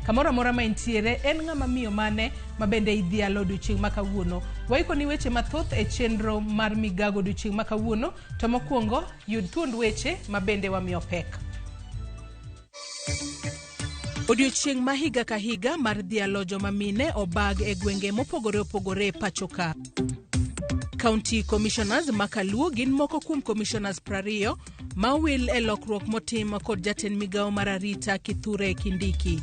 Kamoro amora ma intiere, en ng'ama miyo mane ma bende idhialo odiochieng' ma kawuono? Waikoni weche mathoth e chenro mar Migago odiochieng' ma kawuono, to mokwongo yud thuond weche ma bende wamiyo pek. Odiochieng' ma higa ka higa mar dhialo joma mine obag e gwenge mopogore opogore e pachoka. County Commissioners ma Kaluo gin moko kuom commissioners 20 ma owil e lokruok motim kod jatend migawo mar arita Kithure Kindiki.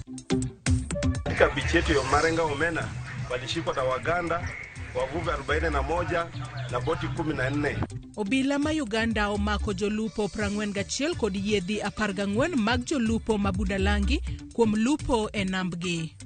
Katika bichi yetu ya Marenga Omena walishikwa na Waganda wavuvi 41 na boti 14. Obila ma Uganda omako jolupo 41 kod yiedhi 14 mag jolupo ma Budalangi kuom lupo e nambgi.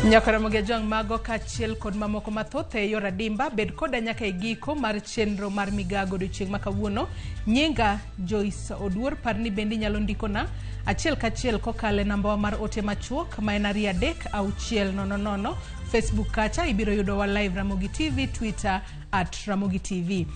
Nyakaramogi Ajwang' mago kaachiel kod mamoko mathoth e yor adimba bed koda nyaka e giko mar chenro mar migago odiochieng' ma kawuono. Nyinga Joyce Oduor, par ni bende inyalo ndikona achiel kachiel kokalo e nambawa mar ote machuok ma en 2 3 6 0 0. Facebook kacha ibiro yudowa live Ramogi TV, Twitter at Ramogi TV.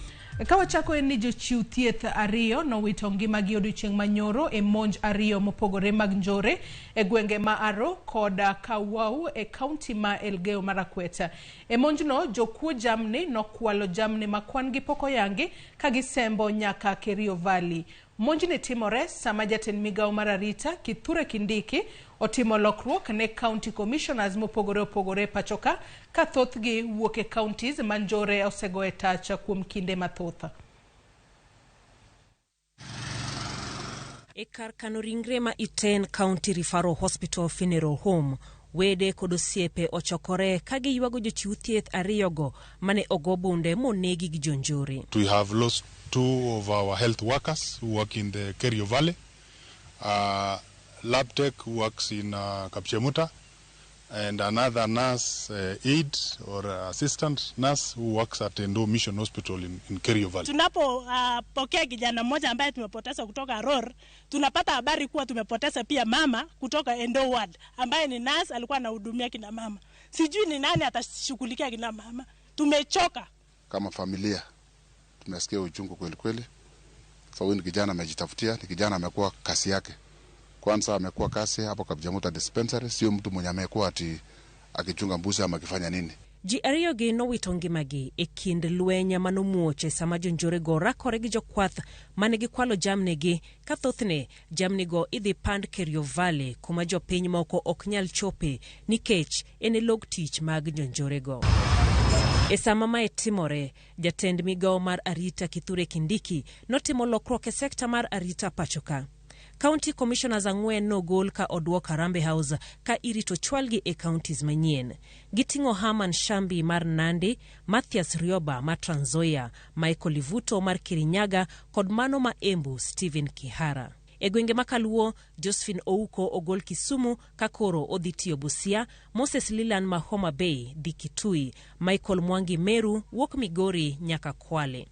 Ka wachako en ni jochiw thieth ariyo nowito ngimagi odiochieng' manyoro e monj ariyo mopogore mag njore e gwenge ma Aro kod Kawau e kaunti ma Elgeyo Marakwet. E monjno, jokuo jamni nokwalo jamni ma kwan gi pok oyangi ka gisembo nyaka Kerio Valley. Monjni timore sama jatend migawo mar arita Kithure Kindiki otimo lokruok ne county commissioners mopogore opogore e pachoka ka thothgi wuok e counties ma njore osegoye tach kuom kinde mathoth. E kar kano ringre ma Iten County Referral Hospital Funeral Home, wede kod osiepe ochokore ka giywago jochiw thieth ariyogo mane ogo bunde monegi gi jonjore. We have lost two of our health workers who work in the Kerio Valley. Lab tech who works in Kapchemuta, and another nurse aide or assistant nurse who works at Endo Mission Hospital in Kerio Valley. Tunapopokea kijana mmoja ambaye tumepoteza kutoka Aror, tunapata habari kuwa tumepoteza pia mama kutoka Endo Ward ambaye ni nurse, alikuwa anahudumia kina mama. Sijui ni nani atashughulikia kina mama. Tumechoka. Kama familia tumesikia uchungu kweli kweli. Sababu ni kijana amejitafutia, ni kijana amekuwa kasi yake. Kwanza amekuwa kasi hapo Kapchemuta dispensary, sio mtu mwenye amekuwa ati akichunga mbuzi ama akifanya nini. Ji ariyogi nowito ngimagi e kind lweny manomuoch e sama jonjorego rakore gi jokwath mane gikwalo jamnigi ka thothne jamnigo idhi pand Kerio Valley kuma jopiny moko ok nyal chope nikech en e log tich mag jonjorego. E sama mae timore, jatend migawo mar arita Kithure Kindiki notimo lokruok e sekta mar arita pachoka. County Commissioners ang'wen nogol ka oduok Harambee House ka irito chwalgi e counties manyien. Giting'o Herman Shambi mar Nandi, Mathias Rioba mar Trans Nzoia, Michael Ivuto mar Kirinyaga kod mano ma Embu Stephen Kihara. E gwenge ma Kaluo, Josephine Ouko ogol Kisumu ka koro odhi tiyo Busia, Moses Lilan ma Homa Bay dhi Kitui, Michael Mwangi Meru wuok Migori nyaka Kwale.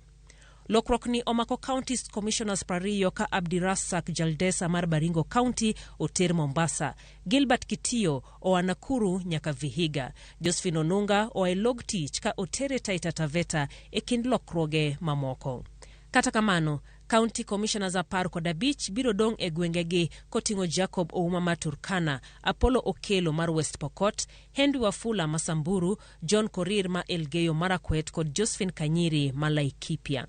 Lokruok ni omako County Commissioners 20 ka Abdirasak Jaldesa mar Baringo County oter Mombasa, Gilbert Kitiyo oa Nakuru nyaka Vihiga, Josephine Onunga oa e log tich ka otere Taita Taveta e kind lokruoge mamoko. Kata kamano, County Commissioners 15 biro dong' e gwengegi koting'o Jacob Ouma mar Turkana, Apollo Okelo mar West Pokot, Henry Wafula ma Samburu, John Korir ma Elgeyo Marakwet kod Josephine Kanyiri ma Laikipia.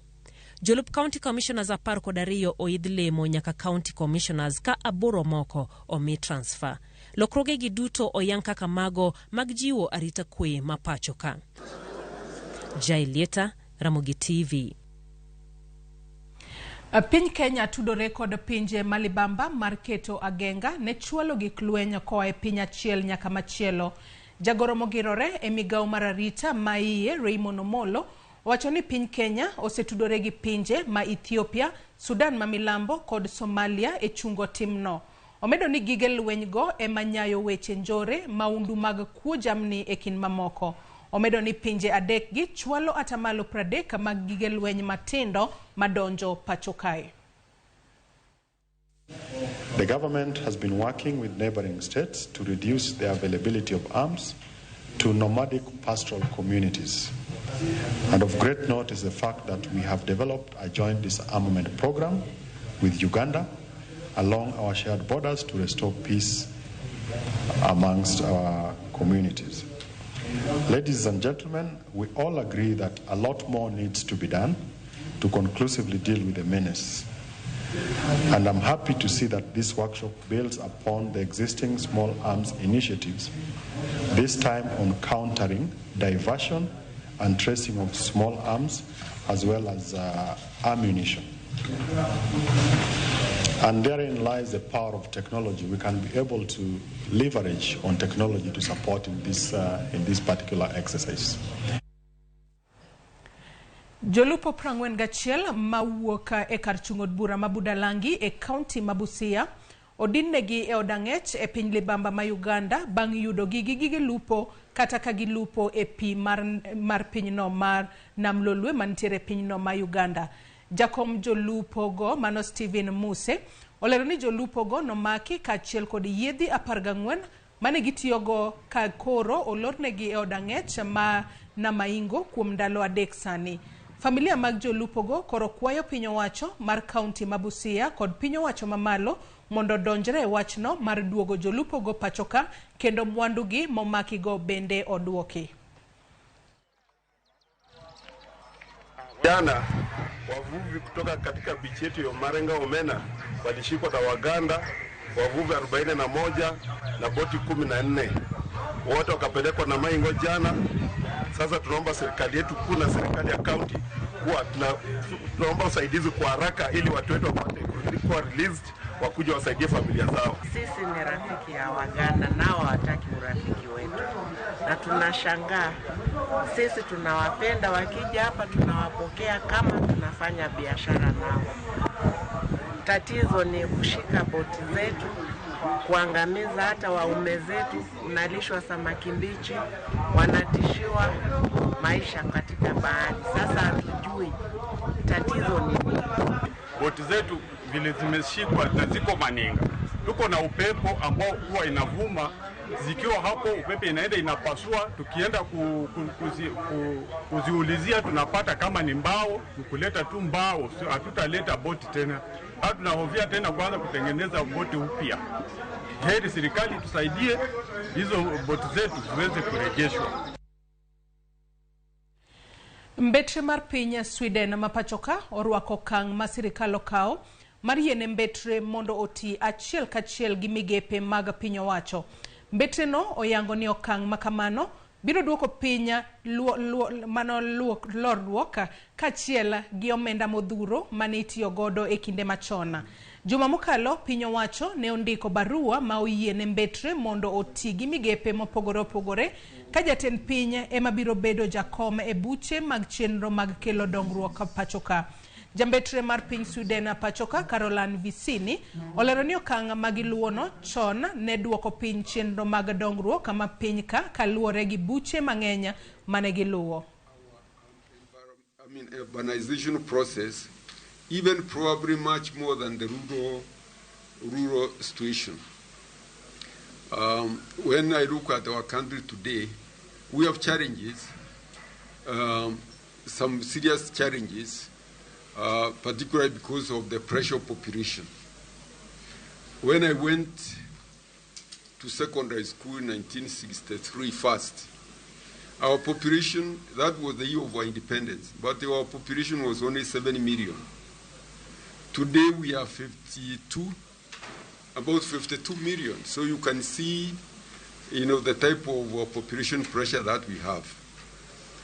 Jolup County Commissioners 12 oidh lemo nyaka County Commissioners ka aboro moko omi transfer. Lokruogegi duto oyang kaka mago mag jiwo arita kwe ma pacho ka. Jailieta, Ramogi TV. Piny Kenya tudore kod pinje malibamba mar keto agenga ne chwalo gik lweny koa e piny achiel nyaka machielo. Jagoro mogirore e migawo mar arita ma iye Raymond Omolo owacho ni piny Kenya osetudore gi pinje ma Ethiopia, Sudan ma milambo kod Somalia e chungo timno. Omedo ni gige lweny go ema nyayo weche njore, maundu mag kuo jamni e kind mamoko. Omedo ni pinje adek gi chwalo atamalo 30 mag gige lweny matindo madonjo pacho kae. The government has been working with neighboring states to reduce the availability of arms to nomadic pastoral communities. And of great note is the fact that we have developed a joint disarmament program with Uganda along our shared borders to restore peace amongst our communities. Ladies and gentlemen, we all agree that a lot more needs to be done to conclusively deal with the menace. And I'm happy to see that this workshop builds upon the existing small arms initiatives, this time on countering diversion and tracing of small arms as well as ammunition. And therein lies the power of technology. We can be able to leverage on technology to support in this particular exercise. Jolupo 41 mawuok e kar chung' od bura ma Budalangi e kaunti ma Busia odinnegi e od ang'ech e piny libamba ma Uganda bang' yudogi gi gige lupo kata ka gilupo e pi mar pinyno mar Nam Lolwe mantiere e pinyno ma Uganda. Jakom jolupo go mano Stephen Muse olero ni jolupo go nomaki kaachiel kod yiedhi 14 mane gitiyogo ka koro olornegi e od ang'ech ma Namaingo kuom ndalo 3 sani. Familia mag jolupogo koro kwayo piny owacho mar kaunti ma Busia kod piny owacho mamalo mondo donjre e wachno mar duogo jolupogo pachoka kendo mwandugi momakigo bende oduoki. Jana wavuvi kutoka katika bichi yetu ya Marenga Omena walishikwa na Waganda, wavuvi 41 na boti 14. Wote wakapelekwa na Maingo jana. Sasa tunaomba serikali yetu kuu na serikali ya kaunti kuwa tunaomba usaidizi kwa haraka ili watu wetu wapate kuwa released, wakuja wasaidie familia zao. Sisi ni rafiki ya Waganda, nao hawataki urafiki wetu. Na tunashangaa, sisi tunawapenda, wakija hapa tunawapokea kama tunafanya biashara nao. Tatizo ni kushika boti zetu, kuangamiza hata waume zetu, unalishwa samaki mbichi, wanatishiwa maisha katika bahari. Sasa hatujui tatizo ni nini. Boti zetu vile zimeshikwa na ziko Maninga. Tuko na upepo ambao huwa inavuma, zikiwa hapo upepo inaenda inapasua, tukienda kuziulizia tunapata kama ni mbao, kuleta tu mbao, hatutaleta boti tena. Hatunahofia tena kwanza kutengeneza boti upya. Heri serikali tusaidie hizo boti zetu ziweze kurejeshwa. Mbetre mar piny Sweden mapachoka orwako okang' ma sirikal okawo mar yiene mbetre mondo oti achiel kachiel gi migepe mag piny owacho. Mbetre no oyango ni okang' makamano biro duoko piny mano lorruok kaachiel gi omenda modhuro mane itiyo godo e kinde machon. Juma mokalo piny owacho ne ondiko barua ma oyiene mbetre mondo oti gi migepe mopogore opogore ka jatend piny ema biro bedo jakom e buche mag chenro mag kelo dongruok pachoka. Jambetre mar piny Sweden pachoka Caroline Visini olero ni okang' magiluwono chon ne duoko piny chenro mag dongruok ma piny ka kaluwore gi buche mang'eny mane giluwo. Urbanization process, even probably much more than the rural situation. When I look at our country today, we have challenges, some serious challenges, particularly because of the pressure of population. When I went to secondary school in 1963 first, our population, that was the year of our independence, but our population was only 7 million. Today we are 52, about 52 million. So you can see, the type of population pressure that we have.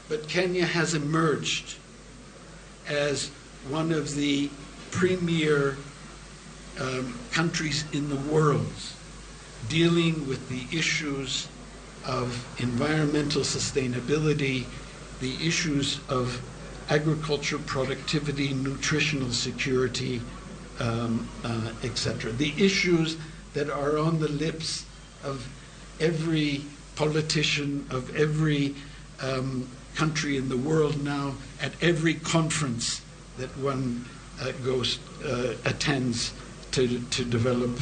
But Kenya has emerged as one of the premier countries in the world dealing with the issues of environmental sustainability, the issues of agriculture productivity, nutritional security, etc. The issues that are on the lips of every politician of every country in the world now, at every conference that one attends to develop.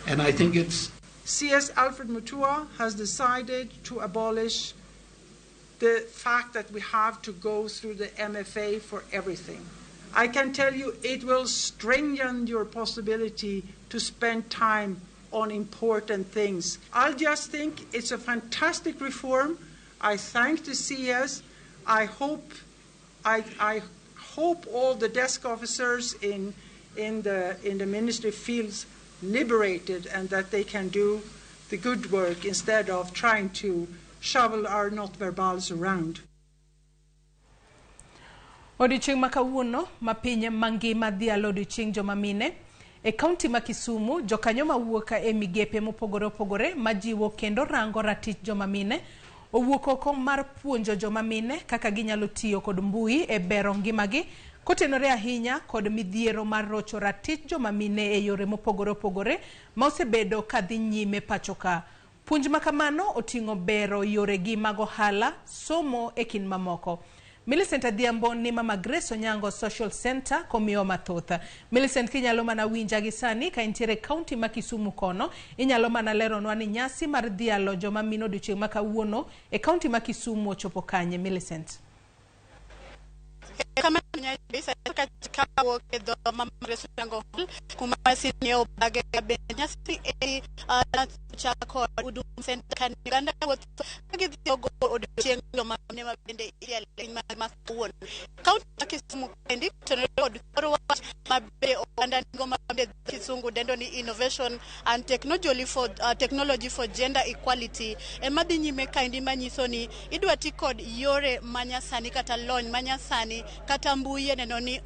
And I think it's... CS Alfred Mutua has decided to abolish the fact that we have to go through the MFA for everything. I can tell you it will strengthen your possibility to spend time on important things. I just think it's a fantastic reform. I thank the CS. I hope all the desk officers in the ministry feels liberated and that they can do the good work instead of trying to shovel our not verbals around. Odiochieng' ma kawuono ma piny mangima dhialo odiochieng' joma mine e kaunti ma Kisumu, jokanyo mawuok e migepe mopogore opogore majiwo kendo rango ratich joma mine owuok oko mar puonjo joma mine kaka ginyalo tiyo kod mbui e bero ngimagi kotenore ahinya kod midhiero mar rocho ratich joma mine e yore mopogore opogore ma osebedo kadhi nyime pacho ka. Puonj ma kamano oting'o bero yoregi mag ohala, somo e kind mamoko. Millicent Adhiambo ni Mama Grace Onyango Social Center komiyo mathoth. Millicent, kinyalo mana winja gi sani ka intiere kaunti ma Kisumu kono, inyalo mana leronwa ni nyasi mar dhialo joma mine odiochieng' ma kawuono e kaunti ma Kisumu ochopo kanye? Millicent. Innovation and technology for gender equality ema dhi nyime kaendi manyiso ni idwa ti kod yore manyasani kata lony manyasani kata mbui neno ni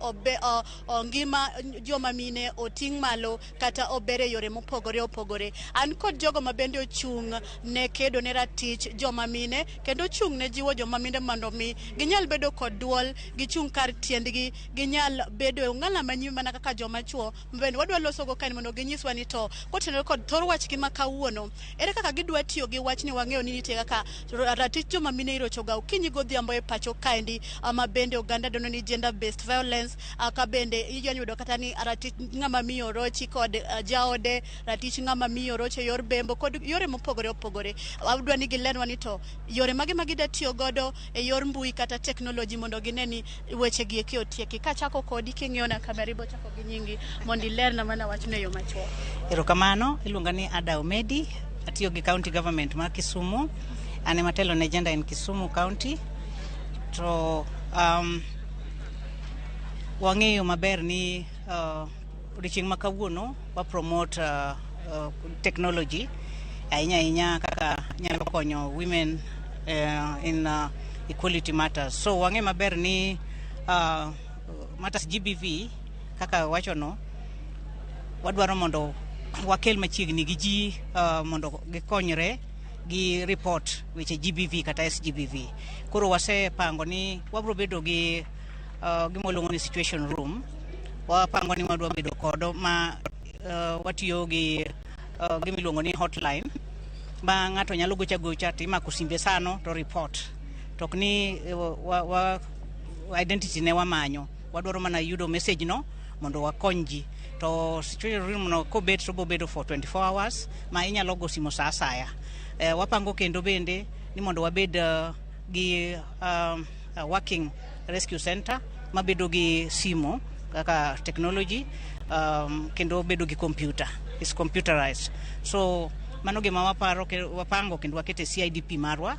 ngima joma mine oting' malo kata obere yore mopogore opogore. An kod jogo ma bende ochung' ne kedo ne ratich joma mine kendo ochung' ne jiwo joma mine mondo mi ginyal bedo kod duol, gichung' kar tiendgi, ginyal bedo e ong'ala manyime mana kaka joma chuo. Bende wadwa losogo kaendi mondo ginyiswa ni to kotenore kod thor wachgi ma kawuono, ere kaka gidwa tiyo gi wachni. Wang'eyo ni nitie kaka ratich joma mine irochoga okinyi godhiambo e pacho kaendi ma bende oganda dendo ni gender based violence, ka bende iyudo kata ni ratich ng'ama miyo rochi kod jaode, ratich ng'ama miyo roche yor bembo kod yore mopogore opogore. Wadwa ni gilenwa ni to yore mage ma gida tiyo godo e yor mbui kata technology mondo gine ni weche gi eki otieki. Kachako kodi king'iyo na kamera ibo chako gi nyingi mondo ilerna mana wachno e yo machuok. Erokamano, iluonga ni Ada Omedi, atiyo gi county government ma Kisumu, an ema atelo ne gender in Kisumu County. To wang'eyo maber ni odiochieng' ma kawuono wa promote technology ahinya ahinya kaka nyalo konyo women in equality matters. So wang'eyo maber ni matters GBV kaka wachono wadwaro mondo wakel machiegni gi ji mondo gikonyre gi report weche GBV kata SGBV. Koro wasepango ni wabro bedo gi gima waluongo ni situation room. Wapango ni wadwa bedo kodo ma watiyo gi gima iluongo ni hotline ma ng'ato nyalo gocha gocha to imako simbe sano to report. To ok ni wa identity ne wamanyo, wadwaro mana yudo message no mondo wakony ji. To situation room no kobet to bobedo for 24 hours ma inyalo go simo sa asaya. Wapango kendo bende ni mondo wabed gi working rescue center mabedo gi simo kaka technology, kendo bedo gi computer, is computerized. So mano gima waparo wapango kendo wakete CIDP marwa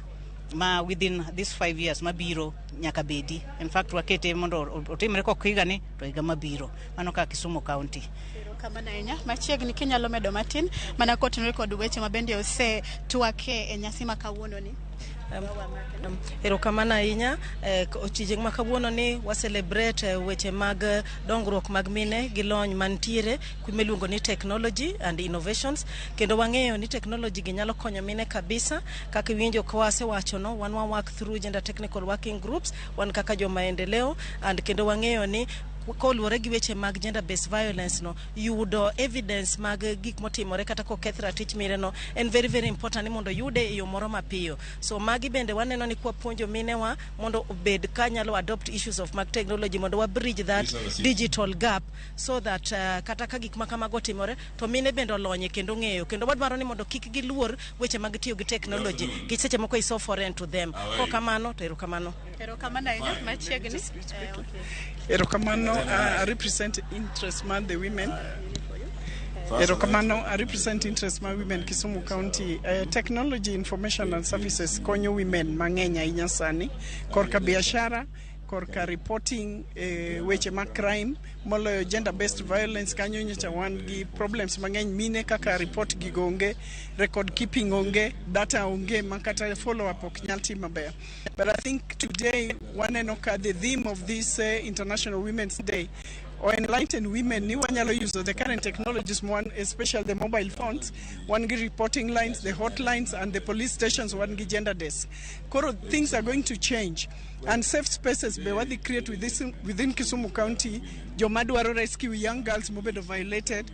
ma within this 5 years mabiro nyaka bedi. In fact wakete mondo otimre kok higani to higa mabiro. Mano ka Kisumu County. Erokamano ahinya. Machiegni kinyalo medo matin mana kotenore kod weche ma bende osetwake e nyasi ma kawuono ni. Erokamano ahinya. Odiochieng' ma kawuono ni wa celebrate weche mag dongruok mag mine gi lony mantiere miluongo ni technology and innovations, kendo wang'eyo ni technology gi nyalo konyo mine kabisa. Kaka iwinjo ka wasewachono, wan wa work through gender technical working groups, wan kaka jo maendeleo, and kendo wang'eyo ni Koluwore gi weche mag gender based violence no, yudo evidence mag gik motimore kata koketh ratich mine no en very very important ni mondo yude e yo moro mapiyo. So magi bende waneno ni kwapuonjo minewa mondo obed ka nyalo adopt issues of mag technology mondo wa bridge that digital gap so that kata ka gik ma kamago otimore to mine bende olonye kendo ng'eyo, kendo wadwaro ni mondo kik giluor weche mag tiyo gi technology nikech seche moko is so foreign to them. Kokamano to erokamano. Erokamano ahinya. Machiegni. Erokamano, I represent interest mar the women. Erokamano, I represent interest mar women Kisumu County. Technology, information and services konyo women mang'eny ahinya sani korka biashara, korka reporting weche mag crime, moloyo gender based violence. Kanyo nyocha wan gi problems mang'eny, mine kaka report gigo onge, record keeping onge, data onge, ma kata follow up ok nyal tim maber. But I think today waneno ka the theme of this International Women's Day or enlighten women ni wanyalo use the current technologies, one especially the mobile phones, wan gi reporting lines, the hotlines and the police stations, wan gi gender desk. Koro things are going to change, and safe spaces be wadhi create within Kisumu County, joma dwaro rescue young girls mobedo violated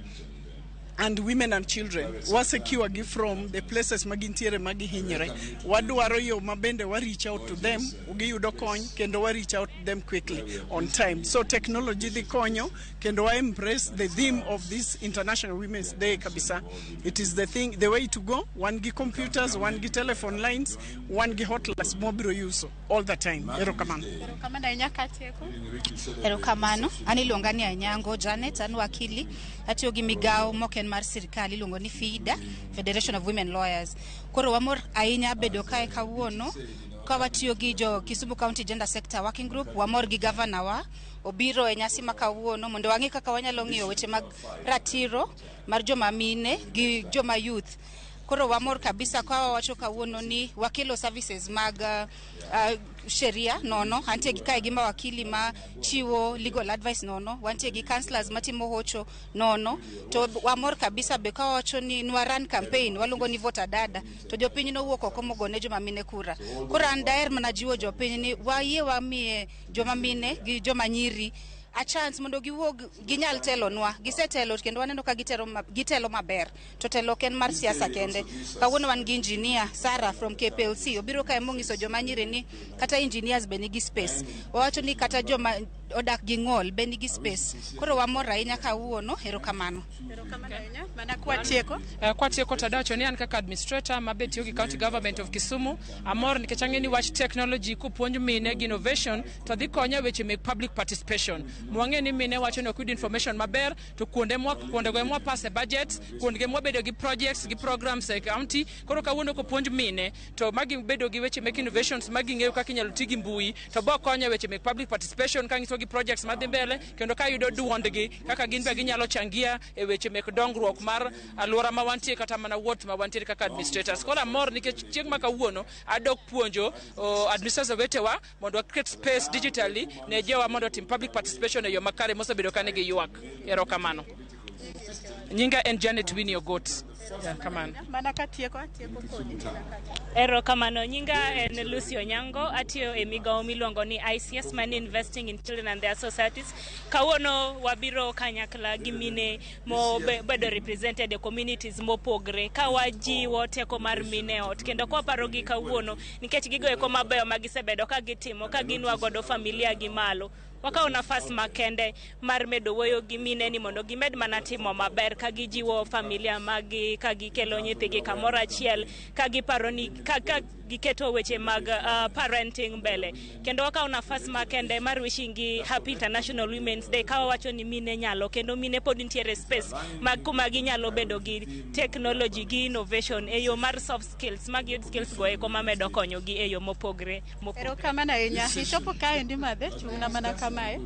and women and children, wa secure gi from the places magintiere magihinyore. Wadwaro yo mabende wa reach out to them, giyudo kony kendo wa reach out to them quickly on time. So technology dhi konyo kendo wa embrace the theme of this International Women's Day kabisa. It is the thing, the way to go. Wan gi computers, wan gi telephone lines, wan gi hotlines mobiro use all the time. Erokamano. Erokamano ahinya. Katieko. Erokamano. An iluonga ni Anyango Janet, an wakili. Atiyo gi migawo mok en mar sirikal iluongo ni FIDA, Federation of Women Lawyers. Koro wamor ahinya bedo kae kawuono ka watiyo gi jo Kisumu County Gender Sector Working Group. Wamor gi gavana wa obiro e nyasi ma kawuono mondo wang'e kaka wanyalo ng'iyo weche mag ratiro mar joma mine gi joma youth. Koro wamor kabisa ka wawacho kawuono ni wakelo services mag sheria nono. Antie gi kae gi mawakili ma chiwo legal advice nono, wantie gi counselors matimo hocho nono. To wamor kabisa be ka wawacho ni nwa run campaign waluongo ni Voter Dada, to jopiny nowuok oko mogone joma mine kura. Koro an daher mana jiwo jopiny ni wayie wamiye joma mine gi joma nyiri a chance mondo giwuog ginyal telonwa. Gisetelo kendo waneno ka gitelo maber, to telo ok en mar siasa kende. Kawuono wan gi engineer Sarah from KPLC, obiro kae mong'iso joma nyiri ni kata engineers be nigi space. Wawacho ni kata joma odak gi ng'ol be nigi space. Koro wamor ahinya kawuono. Erokamano. Erokamano ahinya. Mana kwatieko. Kwatieko to adawacho ni an kaka administrator mabe tiyo gi County Government of Kisumu, amor nikech ang'e ni wach technology kopuonj mine gi innovation to dhi konyo e weche mek public participation. Mwang'e ni mine wacho ni ok yud information maber, to kuonde mwa kuondego ema wapase budget, kuondego ema wabedo gi projects gi programs e county. Koro kawuono kopuonj mine to magi bedo gi weche mek innovations, magi ng'eyo kaka inyalo ti gi mbui, to bo konyo e weche mek public participation kanyiso gi projects madhi mbele kendo ka yudo duondgi kaka gin be ginyalo changia e weche mek dongruok mar alwora ma wantie kata mana wuoth ma wantie kaka administrators. Koro amor nikech chieng' ma kawuono adok puonjo administrators wetewa mondo wa create space digitally ne jowa mondo otim public participation e yo makare mosebedo ka nigi ywak. Erokamano. Nyinga en Janet Winnie Ogot. Yeah, kamano. Mana katieko, atieko kodi. Erokamano, nyinga en Lucy Onyango, atiyo e migawo miluongo ni ICS, mani Investing in Children and Their Societies. Kawuono wabiro kanyakla gi mine mobedo represented e communities mopogre ka wajiwo teko mar mine e ot, kendo kwaparogi kawuono nikech gigo eko mabeyo ma gisebedo ka gitimo ka ginwa godo familia gi malo. Wakawo nafas makende mar medo wuoyo gi mine ni mondo gimed mana timo maber ka gijiwo familia maggi, ka gikelo nyithigi kamoro achiel, ka giparo ni ka giketo weche mag parenting mbele. Kendo wakawo nafas makende mar wishing gi happy International Women's Day ka wawacho ni mine nyalo, kendo mine pod nitiere space mag kuma ginyalo bedo gi technology gi innovation e yo mar soft skills, magiyud skills go eko mamedo konyogi e yo mopogre mopogre. Erokamano ahinya. Ichopo kaendi madhe, chung'na mana kamae.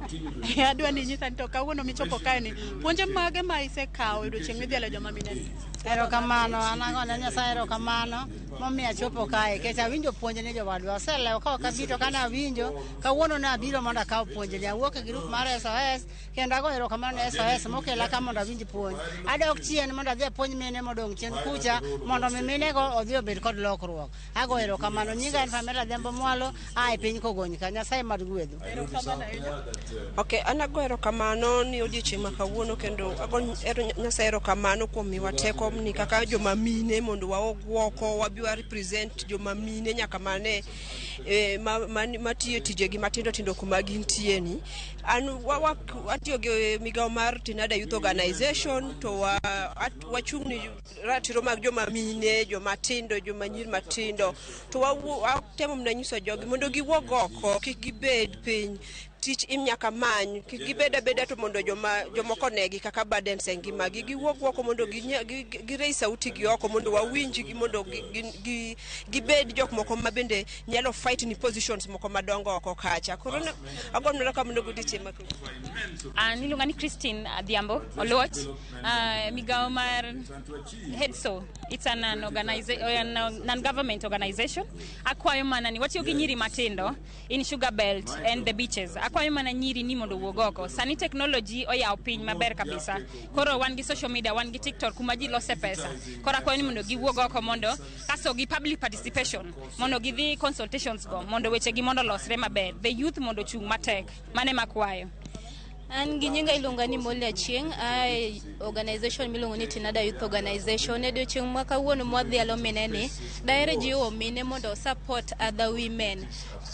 Adwa ni inyisa ni to kawuono michopo kae ni, puonj mage ma isekawo e odiochieng' midhialo joma mine ni? Erokamano, an agone Nyasaye erokamano momiyo achopo kae, nikech awinjo puonj ni jowadwa oselewo ka ok abi, to kane awinjo kawuono ne abiro mondo akaw puonjni. Awuok e group mar SOS. Kendo ago erokamano ne SOS mokela ka mondo awinj puonj. Adok chien mondo adhi apuonj mine modong' chien kucha mondo mi minego odhi obed kod lokruok. Ago erokamano. Nyinga en Pamela Adhiambo Mwalo, a e piny Kogony ka. Nyasaye mad gwedhu. Ok, an ago erokamano ni odiochieng' ma kawuono kendo ago Nyasaye erokamano kuom miwa teko ni kaka joma mine mondo waog oko wabi wa represent joma mine nyaka mane matiyo tijegi matindo tindo kuma gintie ni. An watiyo gi migawo mar Tinada Youth Organization to wachung' ni ratiro mag joma mine, joma tindo, joma nyiri matindo to watemo mana nyiso jogi mondo giwuog oko, kik gibed piny. Tich nyaka many, kik gibed abeda to mondo jomoko onegi kaka burdens e ngimagi. Giwuog oko mondo gi raise sauti gi oko mondo wawinjgi mondo gibed jok moko ma bende nyalo fight ni positions moko madongo oko kacha. Koro ago mana erokamano godiochieng' ma kawuono. An iluonga ni Christine Adhiambo Oluoch, migawo mar HEDSO. It's an non-government organization. Akwayo mana ni watiyo gi nyiri matindo in Sugar Belt and the beaches. Akwayo mana nyiri ni mondo owuog oko. Sani technology oyawo piny maber kabisa. Koro wan gi social media, wan gi TikTok kuma ji lose pesa. Koro akwayo ni mondo giwuog oko mondo kaso gi public participation mondo gidhi consultations go mondo weche gi mondo olosre maber. The youth mondo ochung' matek. Mano ema akwayo. An gi nyinga iluonga ni Molly Achieng', ae organization miluongo ni Tinada Youth Organization. E odiochieng' ma kawuono mwadhialo mine ni, daher jiwo mine mondo support other women.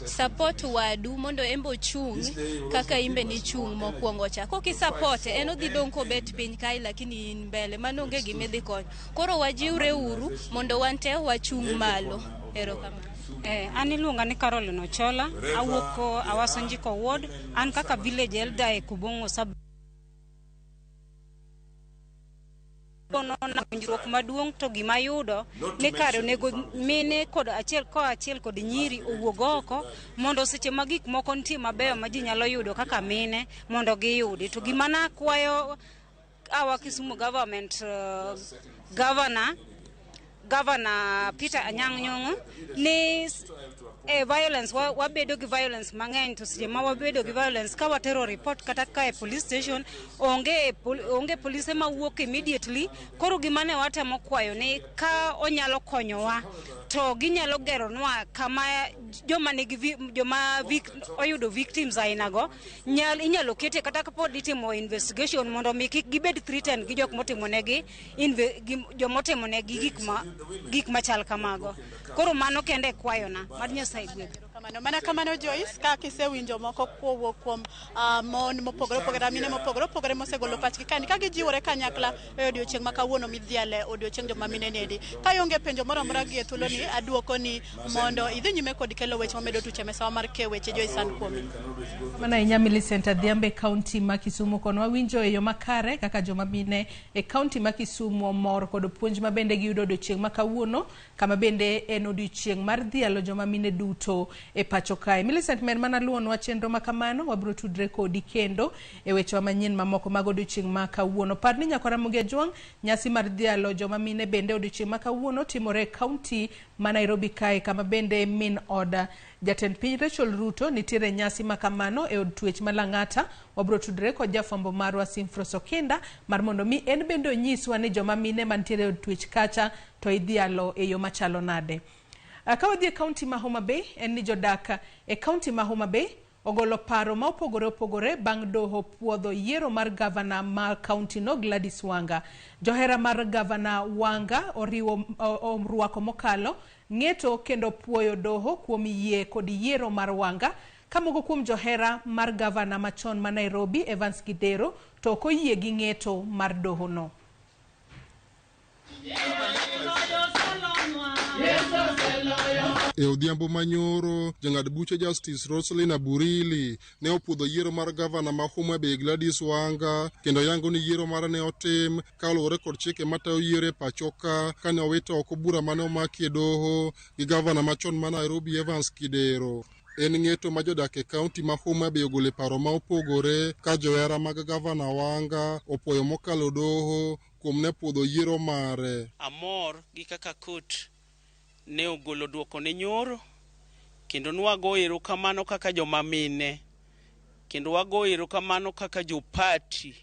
Support wadu mondo en be ochung' kaka in be nichung' mokwongo cha. Kok i support en odhi dong' kobet piny kae lakini in mbele, mano onge gima idhi konyo. Koro wajiwre uru mondo wan te wachung' malo. Erokamano. An iluonga ni Caroline Ochola, awuok Awaso Njiko Ward, an kaka village elder e Kubong'o sub na puonjruok maduong' to gima yudo ni kare onego mine kod achiel koachiel kod nyiri owuog oko mondo seche ma gik moko nitie mabeyo ma ji nyalo yudo kaka mine mondo giyudi. To gima nakwayo our Kisumu government, governor Peter Anyang' Nyong'o ni violence wabedo gi violence mang'eny, to seche ma wabedo gi violence ka watero report kata ka e police station onge polise mawuok immediately. Koro gima ne watemo kwayo ni ka onyalo konyowa to ginyalo geronwa kama joma nigi joma oyudo victims ainago inyalo kete kata kapod itimo investigation mondo mi kik gibed threatened gi jok motimonegi jomotimonegi gik machal kamago. Koro mano kende e kwayona mar Nyasaye gwedhu. Kamano. Mana kamano Joyce, kaka isewinjo moko kowuok kuom mon mopogore opogore, mine mopogore opogore mosegolo pachgi kaendi ka gijiwore kanyakla e odiochieng' ma kawuono midhiale odiochieng' joma mine niendi. Ka ionge penjo moro amora gi e thuoloni, aduoko ni mondo idhi nyime kod kelo weche mamedo tuch e mesawa mar keyo weche. Joyce, an kuomi. Mana ahinya Millicent Adhiambo e kaunti ma Kisumu kono wawinjo e yo makare kaka joma mine e kaunti ma Kisumu omor kod puonj ma bende giyudo odiochieng' ma kawuono, kama bende en odiochieng' mar dhialo joma mine duto e pacho kae. Millicent, mer mana luwonwa chenro ma kamano, wabiro tudre kodi kendo e wechewa manyien mamoko mag odiochieng' ma kawuono. Par ni nyakwara Ramogi Ajwang', nyasi mar dhialo joma mine bende odiochieng' ma kawuono timore e kaunti ma Nairobi kae, kama bende min od jatend piny Rachel Ruto nitiere nyasi ma kamano e od twech ma Lang'ata. Wabiro tudre kod jafwambo marwa Simfros Okinda mar mondo mi en bende onyiswa ni joma mine mantiere e od twech kacha to idhialo e yo machalo nade. Ka wadhi e kaunti ma Homa Bay, en ni jodak e kaunti ma Homa Bay ogolo paro ma opogore opogore bang' doho puodho yiero mar gavana ma kaunti no Gladys Wanga. Johera mar gavana Wanga oriwo orwako mokalo ng'eto kendo puoyo doho kuom yie kod yiero mar Wanga, ka moko kuom johera mar gavana machon ma Nairobi Evans Kidero to ok oyie gi ng'eto mar doho no. E odhiambo manyoro, jang'ad buche Justice Roselyn Aburili ne opuodho yiero mar gavana ma Homa Bay Gladys Wanga kendo yango ni yiero mare ne otim kaluwore kod chike matayo yiero e pacho ka kane owito oko bura mane omaki e doho gi gavana machon ma Nairobi Evans Kidero. En ng'eto ma jodak e kaunti ma Homa Bay ogolo paro ma opogore ka johera mag gavana Wanga opuoyo mokalo doho kuom ne puodho yiero mare. Amor gi kaka court ne ogolo duoko ne nyoro, kendo nwago erokamano kaka joma mine. Kendo wago erokamano kaka jo party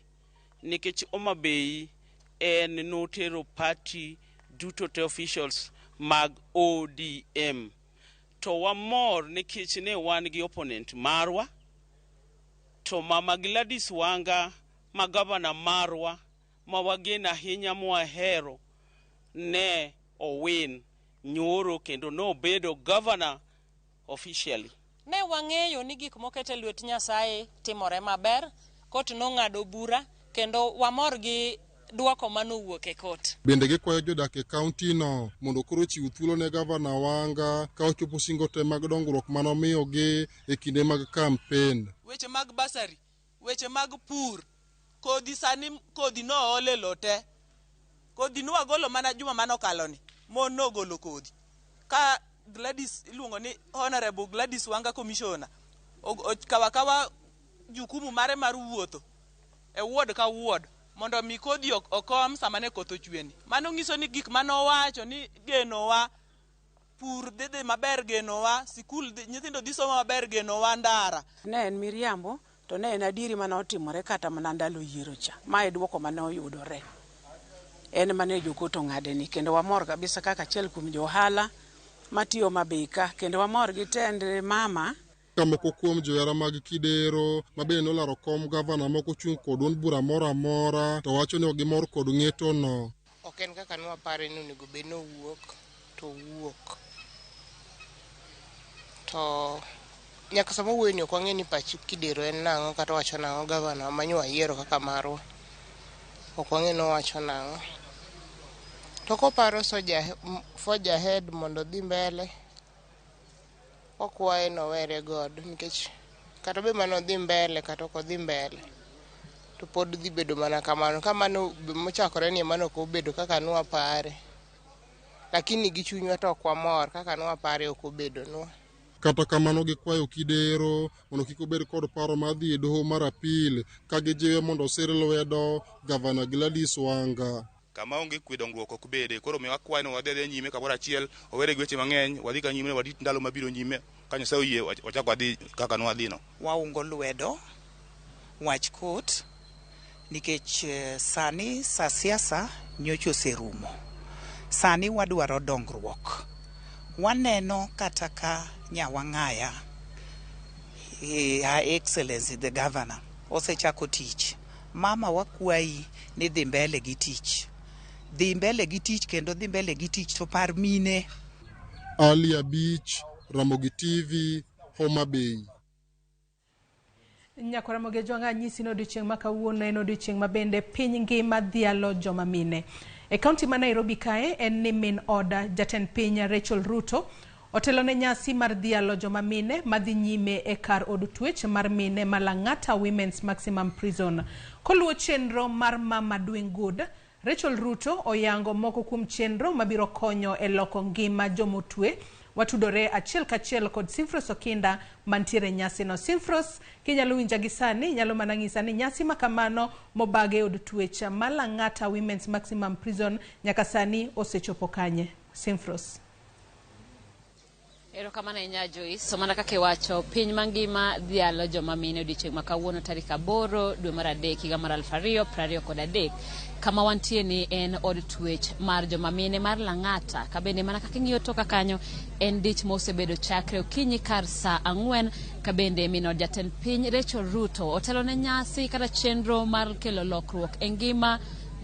nikech Homa Bay en notero party duto te officials mag ODM. To wamor nikech ne wan gi opponent marwa to Mama Gladys Wanga ma gavana marwa ma wageno ahinya mwahero ne owin nyoro kendo nobedo governor officially. Ne wang'eyo ni gik moket e lwet Nyasaye timore maber, kot nong'ado bura kendo wamor gi dwoko manowuok e kot. Bende gikwayo jodak e kaunti no mondo koro ochiw thuolo ne gavana Wanga ka ochopo singo te mag dongruok manomiyogi e kinde mag kampen. Weche mag basari, weche mag pur, kodhi sani kodhi nool e lowo te. Kodhi nwagolo mana juma manokaloni, mon nogolo kodhi. Ka Gladys iluongo ni Honorable Gladys Wanga Commissioner okawo akawa jukumu mare mar wuotho e ward ka ward mondo mi kodhi okom sama ne koth ochweni. Mano nyiso ni gik manowacho ni genowa pur dhi dhi maber genowa, sikul nyithindo dhi somo maber genowa ndara. Ne en miriambo to ne en adieri mane otimore kata mana ndalo yiero cha. Ma e duoko mane oyudore. En mane jokot ong'ade ni kendo wamor kabisa kaka achiel kuom jo ohala matiyo Homa Bay ka kendo wamor gi tend mama. Ka moko kuom johera mag Kidero ma bende nolaro kom gavana moko chung' kod duond bura moro amora to wacho ni ok gimor kod ng'eto no. Ok en kaka nwapare ni onego bed ni owuok to owuok. To nyaka sama owuoyo ni ok wang'e ni pach Kidero en nang'o kata owacho nang'o gavana ma nyo wayiero kaka marwa. Ok wang'e ni owacho nang'o. To koparo forge ahead mondo odhi mbele, wakwaye ni owere godo nikech kata bed mana odhi mbele kata ok odhi mbele to pod dhi bedo mana kamano. Ka mano mochakore ni mano ok obedo kaka nwapare. Lakini gi chunywa to ok wamor kaka nwapare ok obedonwa. Kata kamano gikwayo Kidero mondo kik obed kod paro mar dhi e doho mar apil ka gijiwe mondo osir lwedo gavana Gladys Wanga. Kama onge kwe dongruok ok bede. Koro omiyo wakwayo ni wadhi adhiya nyime kamoro achiel, owere gi weche mang'eny, wadhi ka nyime warit ndalo mabiro nyime. Ka Nyasaye oyie wachak wadhi kaka nwadhi no. Waungo lwedo wach kot nikech sani sa siasa nyocha oserumo. Sani wadwaro dongruok. Waneno kata ka Nyawang'aya, Her Excellency the Governor osechako tich. Mama wakwayi ni dhi mbele gi tich. Dhi mbele gi tich kendo dhi mbele gi tich to par mine. Ali Abich, Ramogi TV, Homa Bay. Nyako Ramogi Ojwang' anyisi ni odiochieng' ma kawuono en odiochieng' ma bende piny ngima dhialo joma mine. E kaunti ma Nairobi kae en ni min oda jatend piny Rachel Ruto otelo ne nyasi mar dhialo joma mine madhi nyime e kar od twech mar mine ma Lang'ata Women's Maximum Prison. Koluwo chenro mar Mama Doing Good, Rachel Ruto oyango moko kuom chenro mabiro konyo e loko ngima jomotwe. Watudore achiel kachiel kod Simfros Okinda mantiere nyasi no. Simfros, kinyalo winja gi sani, inyalo mana ng'isa ni nyasi ma kamano mobag e od twech ma Lang'ata Women's Maximum Prison nyaka sani osechopo kanye? Simfros. Erokamano ahinya Joyce. So mana kaka iwacho, piny mangima dhialo joma mine odiochieng' ma kawuono tarik 8 dwe mar 3 higa mar 2023. Kama wantie ni en od twech mar joma mine mar Lang'ata. Ka bende mana kaka ing'iyo toka kanyo en dich mosebedo chakre okinyi kar saa 4 ka bende min od jatend piny Rachel Ruto otelo ne nyasi kata chenro mar kelo lokruok e ngima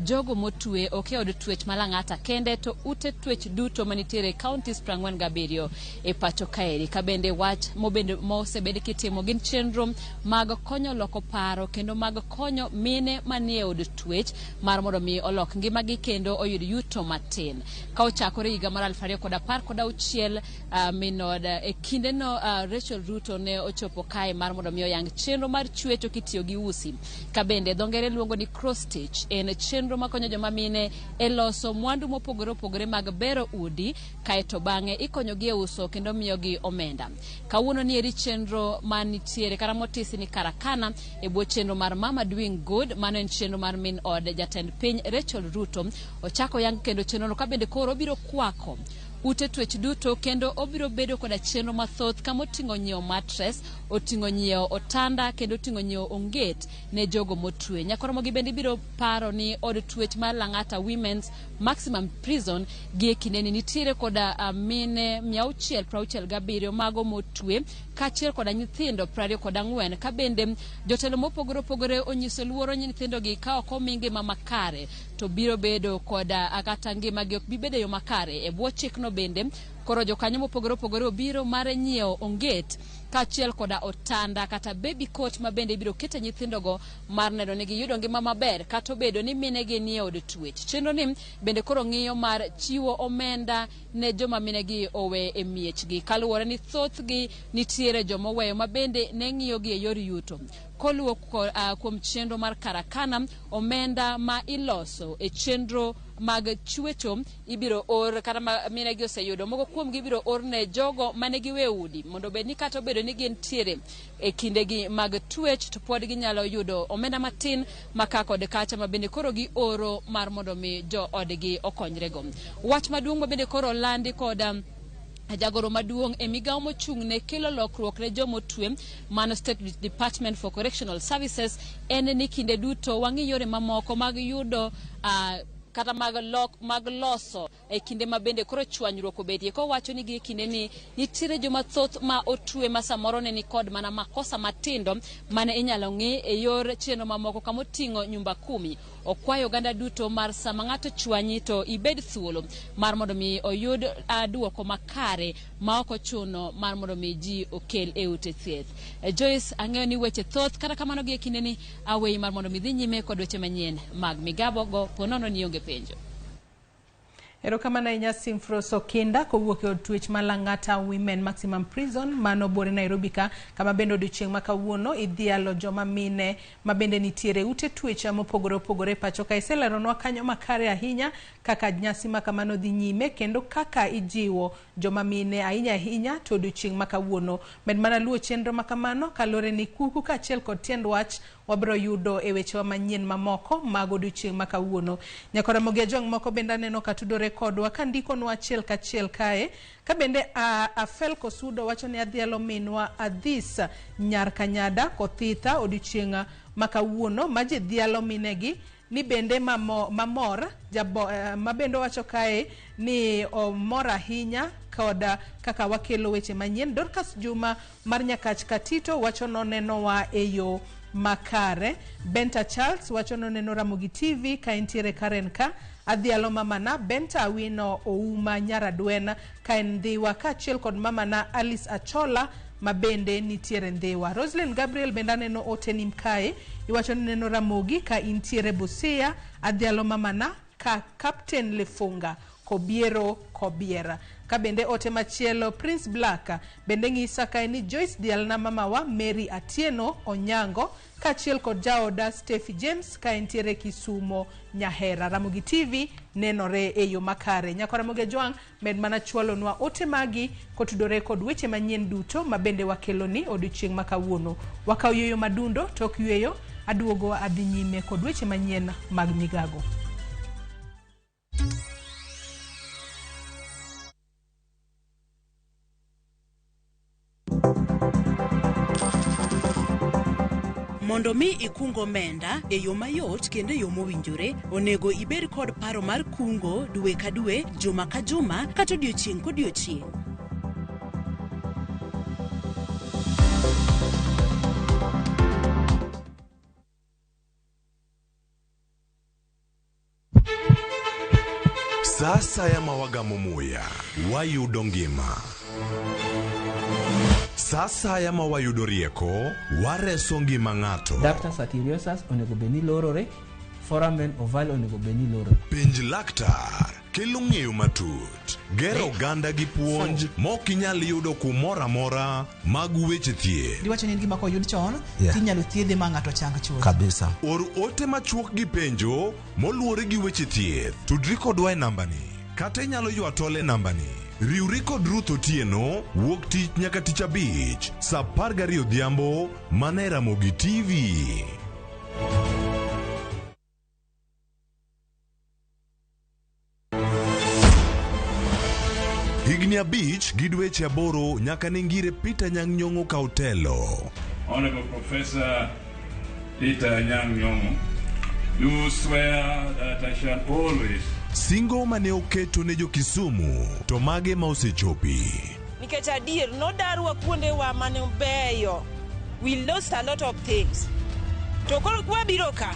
jogo motwe ok e od twech ma Lang'ata kende to ute twech duto manitiere e counties 47 e pacho kaeri. Ka bende wach mosebed kitimo gin chenro mag konyo loko paro kendo mag konyo mine manie od twech mar mondo mi olok ngimagi kendo oyud yuto matin. Ka ochakore higa mar 2016 min od e kindeno Rachel Ruto ne ochopo kae mar mondo mi oyang chenro mar chwecho kitiyo gi usi. Ka bende dho ngere luongo ni cross stitch en chenro makonyo joma mine e loso mwandu mopogore opogore mag bero udi kaeto bang'e ikonyogi e uso kendo miyogi omenda. Kawuono ni eri chenro manitiere kata motisi ni karakana e bwo chenro mar Mama Doing Good, mano en chenro mar min od jatend piny Rachel Ruto. Ochako yang kendo chenrono ka bende koro obiro kwako ute twech duto kendo obiro bedo koda chenro mathoth kama oting'o nyiewo mattress, oting'o nyiewo otanda kendo oting'o nyiewo onget ne jogo motwe. Nyakoromogi bende ibiro paro ni od twech mar Lang'ata Women's Maximum Prison gi e kindeni nitiere koda mine 667 mago motwe kaachiel koda nyithindo 24 ka bende jotelo mopogore opogore onyiso luoro nyithindogi ka ok omi ngima makare to biro bedo koda kata ngimagi ok bi bedo e yo makare e bwo chikno bende koro jokanyo mopogore opogore obiro mar nyiewo onget kaachiel koda otanda kata baby cot ma bende ibiro kete nyithindogo mar neno ni giyudo ngima maber kata obedo ni minegi nie od twech. Chenro ni bende koro ng'iyo mar chiwo omenda ne joma minegi owe e miechgi kaluwore ni thothgi nitiere joma oweyo ma bende ne ng'iyogi e yor yuto. Koluwo kuom chenro mar karakana, omenda ma iloso e chenro mag chwecho ibiro or kata ma minegi oseyudo moko kuomgi ibiro or ne jogo mane giwe udi mondo obed ni kata obedo ni gintiere e kindegi mag twech to pod ginyalo yudo omenda matin maka kod kacha ma bende koro gioro mar mondo mi joodgi okonyrego. Wach maduong' ma bende koro olandi kod jagoro maduong' e migawo mochung' ne kelo lokruok ne jomotwe mano State Department for Correctional Services en ni kinde duto wang'i yore mamoko mag yudo kata mag mag loso e kinde ma bende koro chwanyruok obedie kowacho ni gi e kinde ni nitiere joma thoth ma otwe ma samoro ne nikod mana makosa matindo mane inyalo ng'i e yor chenro mamoko kama oting'o nyumba kumi. Okwayo oganda duto mar sama ng'ato chwanyi to ibed thuolo mar mondo mi oyud duoko makare ma ok ochuno mar mondo mi ji okel e ute thieth. Joyce, ang'eyo ni weche thoth kata kamano gi e kinde ni aweyi mar mondo mi dhi nyime kod weche manyien mag migabo go ponono ni onge penjo. Erokamano ahinya Simfros Okinda kowuok e od twech ma Lang'ata Women Maximum Prison mano buore Nairobi ka kama bende odiochieng' ma kawuono idhialo joma mine ma bende nitiere ute twech mopogore opogore e pacho ka. Iseleronwa kanyo makare ahinya kaka nyasi ma kamano dhi nyime kendo kaka ijiwo joma mine ahinya ahinya to odiochieng' ma kawuono. Med mana luwo chenro ma kamano kaluwore ni kuku kaachiel kod tiend wach wabiro yudo e wechewa manyien mamoko mag odiochieng' ma kawuono. Nyakora Ramogi Ajwang' moko bende aneno ka tudore kodwa ka ndikonwa achiel kachiel kae ka bende Afel Kosudo wacho ni adhialo minwa Adhis Nyar Kanyada Kothitha odiochieng' ma kawuono ma ji dhialo minegi ni bende mamor ma bende owacho kae ni omor ahinya kod kaka wakelo weche manyien. Dorcas Juma mar Nyakach Katito wacho nonenowa e yo makare. Benta Charles wacho noneno Ramogi TV ka entiere Karen ka. Adhialo mamana Benta Awino Ouma Nyaradwen ka en Ndhiwa kaachiel kod mamana Alice Achola ma bende nitiere Ndhiwa. Roslyn Gabriel bende aneno oteni kae iwacho ni neno Ramogi ka intiere Busia. Adhialo mamana ka Captain Lefunga Kobiero Kobiera. Ka bende ote machielo Prince Black bende ng'isa kae ni Joyce dhialna mamawa Mary Atieno Onyango kaachiel kod jaoda Steffi James ka entiere Kisumo Nyahera. Ramogi TV nenore e yo makare. Nyakwa Ramogi Ajwang' med mana chwalonwa ote magi kotudore kod weche manyien duto ma bende wakeloni odiochieng' ma kawuono. Wakaw yueyo madundo tok yueyo aduogo adhi nyime kod weche manyien mag migago. Mondo mi ikung omenda e yo mayot kendo e yo mowinjore, onego ibed kod paro mar kungo dwe ka dwe, juma ka juma, kata odiochieng' kodiochieng'. Sa asaya ma wagamo muya, wayudo ngima. Sa asaya ma wayudo rieko, wareso ngima ng'ato. Ductus arteriosus onego bed ni lorore, foramen ovale onego bed ni lorore. Penj laktar kelo ng'eyo matut, gero oganda gi puonj mok inyal yudo kumoro amora mag weche thieth. Giwacho ni en gima koyud chon tinyalo thiedhe ma ng'ato chang chuth. Kabisa. Or ote machuok gi penjo moluwore gi weche thieth. Tudri kodwa e nambani kata inyalo ywa tol e nambani. Riwri kod Ruth Otieno wuok tich nyaka tich abich saa 12 odhiambo mana e Ramogi TV. Higni 5 gi dweche 8 nyaka ne ngire Peter Anyang' Nyong'o kaw telo. Honorable Professor Peter Anyang' Nyong'o, do swear that I shall always Singo mane oketo ne jo Kisumu to mage ma osechopi. Nikech adier nodarwa kuondewa mane beyo. We lost a lot of things. To koro kwabiro ka,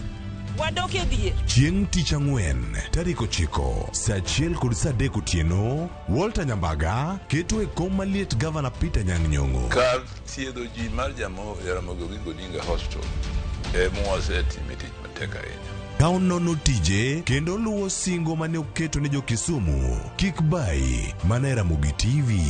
wadok e dhier. Chieng' tich ang'wen tarik 9 saa 1 kod saa 3 otieno, Walter Nyambaga keto e kom maliet Gavana Peter Anyang' Nyong'o. Kar thiedho ji mar Jaramogi Oginga Odinga Hospital ema wasetime tich matek ahinya. Ka onono tije kendo luwo singo mane oketo ne jo Kisumu, kik bayi mana e Ramogi TV.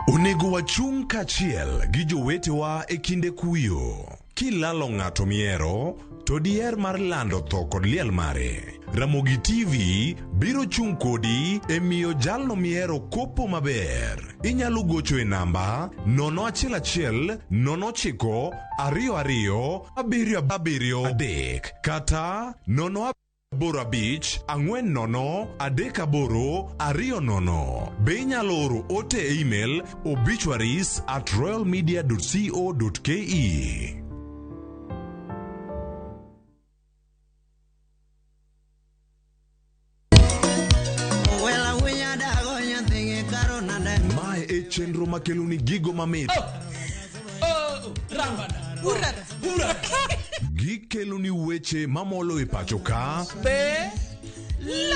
Onego wachung' kaachiel gi jowetewa e kinde kuyo. Kilalo ng'ato mihero, to diher mar lando tho kod liel mare. Ramogi TV biro chung' kodi e miyo jalno mihero kopo maber. Inyalo gocho e namba 011 09 22 7 3 kata 0 8 5 4 0 3 8 2 0. Be inyalo oro ote e email obituaries@royalmedia.co.ke. Mae e chenro makeloni gigo mamit. Gikeloni weche mamolo e pacho ka. Be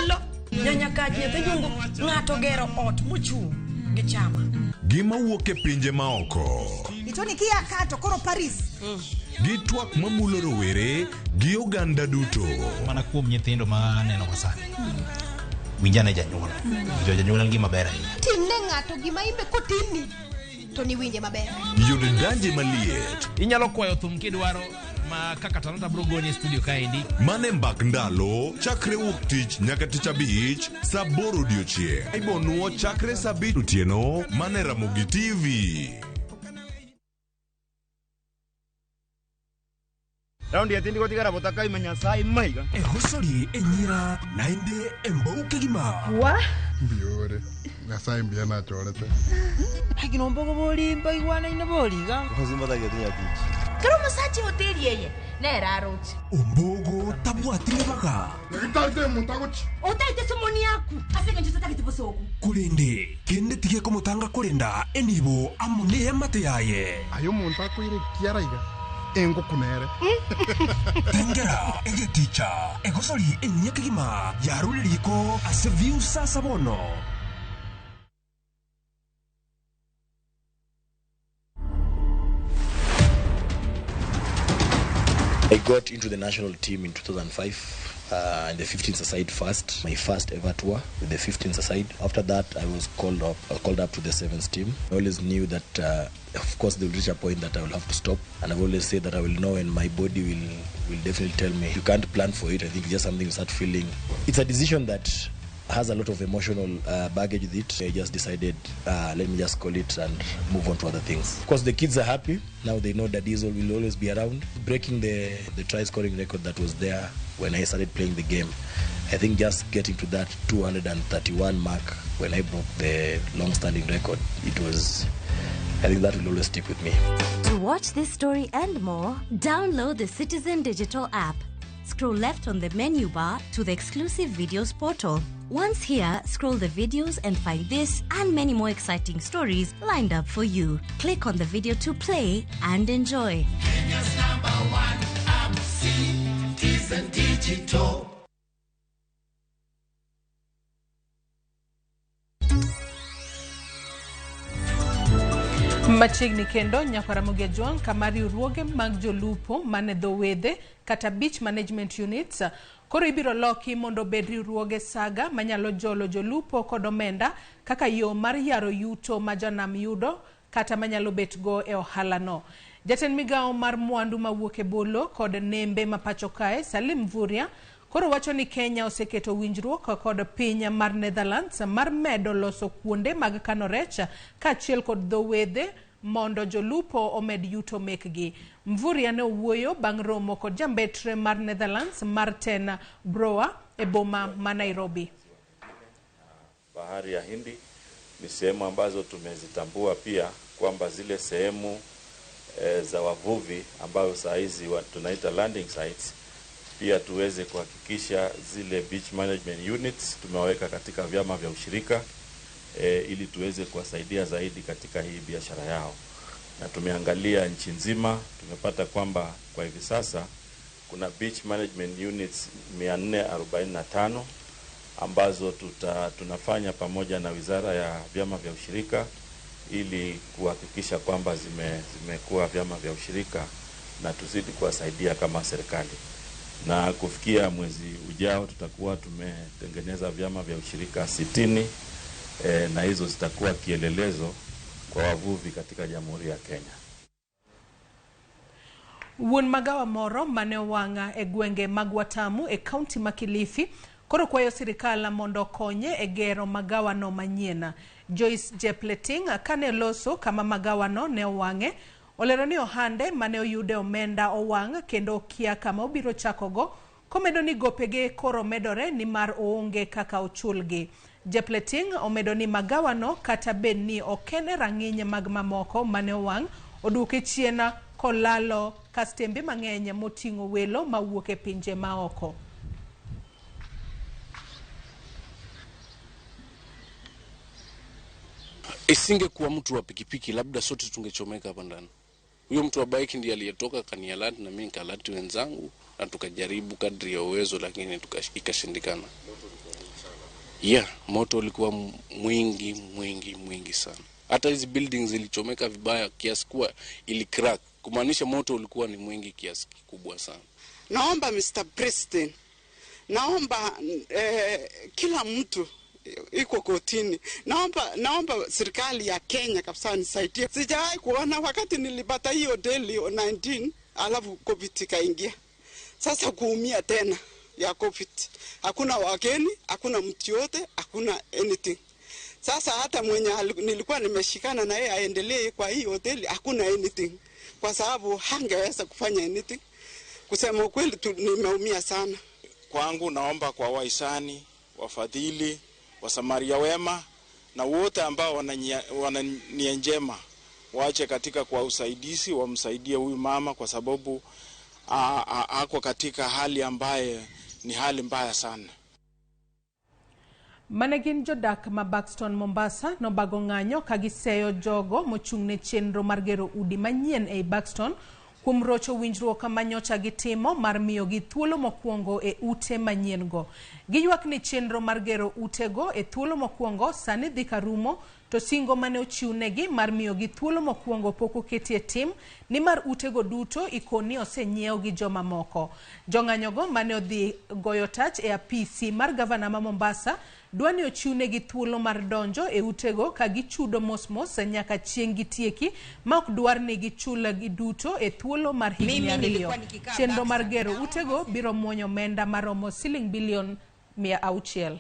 lo nyanya kach nyathi jungu ng'ato gero ot mochung' gi chama. Gima wuok e pinje maoko. Itoni kia ka to koro Paris. Gi twak mamulo rowere gi oganda duto. Mana kuom nyithindo ma aneno ka sani. Winjane janyuol. Jo janyuol en gima ber ahinya. Timne ng'ato gima imbe kotimni to niwinje maber. Yud danje maliet. Inyalo kwayo thum kidwaro ma kaka Talanta bro goni e studio kaendi. Mane mbak ndalo chakre wuok tich nyaka tich abich saa 8 odiochieng'. Ibonuo chakre saa 5 otieno mane Ramogi TV. Raundi ya tindi gotigara botaka imenya sai maiga. Egosori enyira naende embouke gima. Wa? Mbiore. Nyasaye mbiya nachorete. Agino mbogo bolimba igwana ina boliga. Kero musachi hoteli yeye nera arochi. Ombogo tabwatire baga. Ngitate mutagochi. Otaite somoni yaku. Asenge ncho tatagete bosoku. Kurende kende tige komutanga kurenda enibo amune yamate yaye. Ayo muntu akwire kiaraiga. Engo kunere. Tengera egeticha egosori enyekigima yaruririko ase view sasa bono. I got into the national team in 2005 in the 15s aside first, my first ever tour with the 15s aside. After that, I was called up to the 7s team. I always knew that, of course, they will reach a point that I will have to stop. And I've always said that I will know, and my body will definitely tell me. You can't plan for it. I think it's just something you start feeling. It's a decision that has a lot of emotional baggage with it. I just decided, let me just call it and move on to other things. Of course, the kids are happy. Now they know that Diesel will always be around. Breaking the try-scoring record that was there when I started playing the game. I think just getting to that 231 mark when I broke the long-standing record, it was, I think that will always stick with me. To watch this story and more, download the Citizen Digital app. Scroll left on the menu bar to the exclusive videos portal. Once here, scroll the videos and find this and many more exciting stories lined up for you. Click on the video to play and enjoy. Kenya's number one app, Citizen Digital. Machiegni kendo nyakwara Ramogi Ajwang' kama riwruoge mag jolupo mane dho wedhe kata beach management units koro ibiro loki mondo obed riwruoge saga manyalo jolo jolupo kod omenda kaka yo mar yaro yuto ma janam yudo kata manyalo bet go e ohala no. Jatend migawo mar mwandu mawuok e bolo kod nembe ma pacho kae Salim Mvurya koro wacho ni Kenya oseketo winjruok kod piny mar Netherlands mar medo loso kuonde mag kano rech kaachiel kod dho wedhe mondo jolupo omed yuto mekgi. Mvurya ne owuoyo bang' romo kod jambetre mar Netherlands Marten Brouwer e boma ma Nairobi. Bahari ya Hindi ni sehemu ambazo tumezitambua pia kwamba zile sehemu za wavuvi ambayo saa hizi tunaita landing sites, pia tuweze kuhakikisha zile beach management units tumewaweka katika vyama vya ushirika ili tuweze kuwasaidia zaidi katika hii biashara yao. Na tumeangalia nchi nzima, tumepata kwamba kwa hivi sasa kuna beach management units 445 ambazo tunafanya pamoja na Wizara ya Vyama vya Ushirika ili kuhakikisha kwamba zimekuwa vyama vya ushirika na tuzidi kuwasaidia kama serikali. Na kufikia mwezi ujao tutakuwa tumetengeneza vyama vya ushirika 60 na hizo zitakuwa kielelezo kwa wavuvi katika Jamhuri ya Kenya. Wuon magawa moro mane owang' e gwenge mag Watamu e kaunti ma Kilifi koro kwayo sirikal mondo okonye e gero magawano manyien. Joyce Jepleting kane loso kama magawano ne owang'e, olero ni ohande mane oyude omenda owang' kendo okia kama obiro chakogo, komedo ni gopege koro medore nimar oonge kaka ochulgi. Jepleting omedo ni magawano kata bed ni ok en e rang'iny mag mamoko mane owang', oduoke chien kolalo kastembe mang'eny moting'o welo mawuok e pinje maoko. Isingekuwa mtu wa pikipiki, labda sote tungechomeka hapa ndani. Huyo mtu wa bike ndiye aliyetoka kanialert na mimi nikalert wenzangu na tukajaribu kadri ya uwezo, lakini ikashindikana. Yeah, moto ulikuwa mwingi mwingi mwingi sana. Hata hizi buildings zilichomeka vibaya kiasi kuwa ili crack, kumaanisha moto ulikuwa ni mwingi kiasi kikubwa sana. Naomba Mr. President, naomba kila mtu iko kotini. Naomba serikali ya Kenya kabisa nisaidie. Sijawahi kuona wakati nilipata hiyo hoteli 19 alafu COVID ikaingia. Sasa kuumia tena ya COVID. Hakuna wageni, hakuna mtu yote, hakuna anything. Sasa hata mwenye nilikuwa nimeshikana na yeye aendelee kwa hii hoteli, hakuna anything. Kwa sababu hangeweza kufanya anything. Kusema ukweli nimeumia sana. Kwangu naomba kwa wahisani, wafadhili, wasamaria wema na wote ambao wana nia njema waache katika kwa usaidizi, wamsaidie huyu mama kwa sababu ako katika hali ambaye ni hali mbaya sana. Mane gin jodak ma Buxton Mombasa nobago ng'anyo ka giseyo jogo mochung' ne chenro mar gero udi manyien ei Buxton kuom rocho winjruok manyocha gitimo mar miyogi thuolo mokwongo e ute manyien go. Giywak ni chenro mar gero utego e thuolo mokwongo sani dhi karumo, to singo mane ochiwnegi mar miyogi thuolo mokwongo pok oketi e tim nimar utego duto ikoni osenyiew gi jomamoko. Jong'anyogo mane odhi goyo tach e apisi mar gavana ma Mombasa dwa ni ochiwnegi thuolo mar donjo e utego ka gichudo mosmos nyaka chieng' gitieki ma ok dwar ni gichul giduto e thuolo mar higni 2. Chenro mar gero utego biro muonyo omenda maromo siling bilion 600.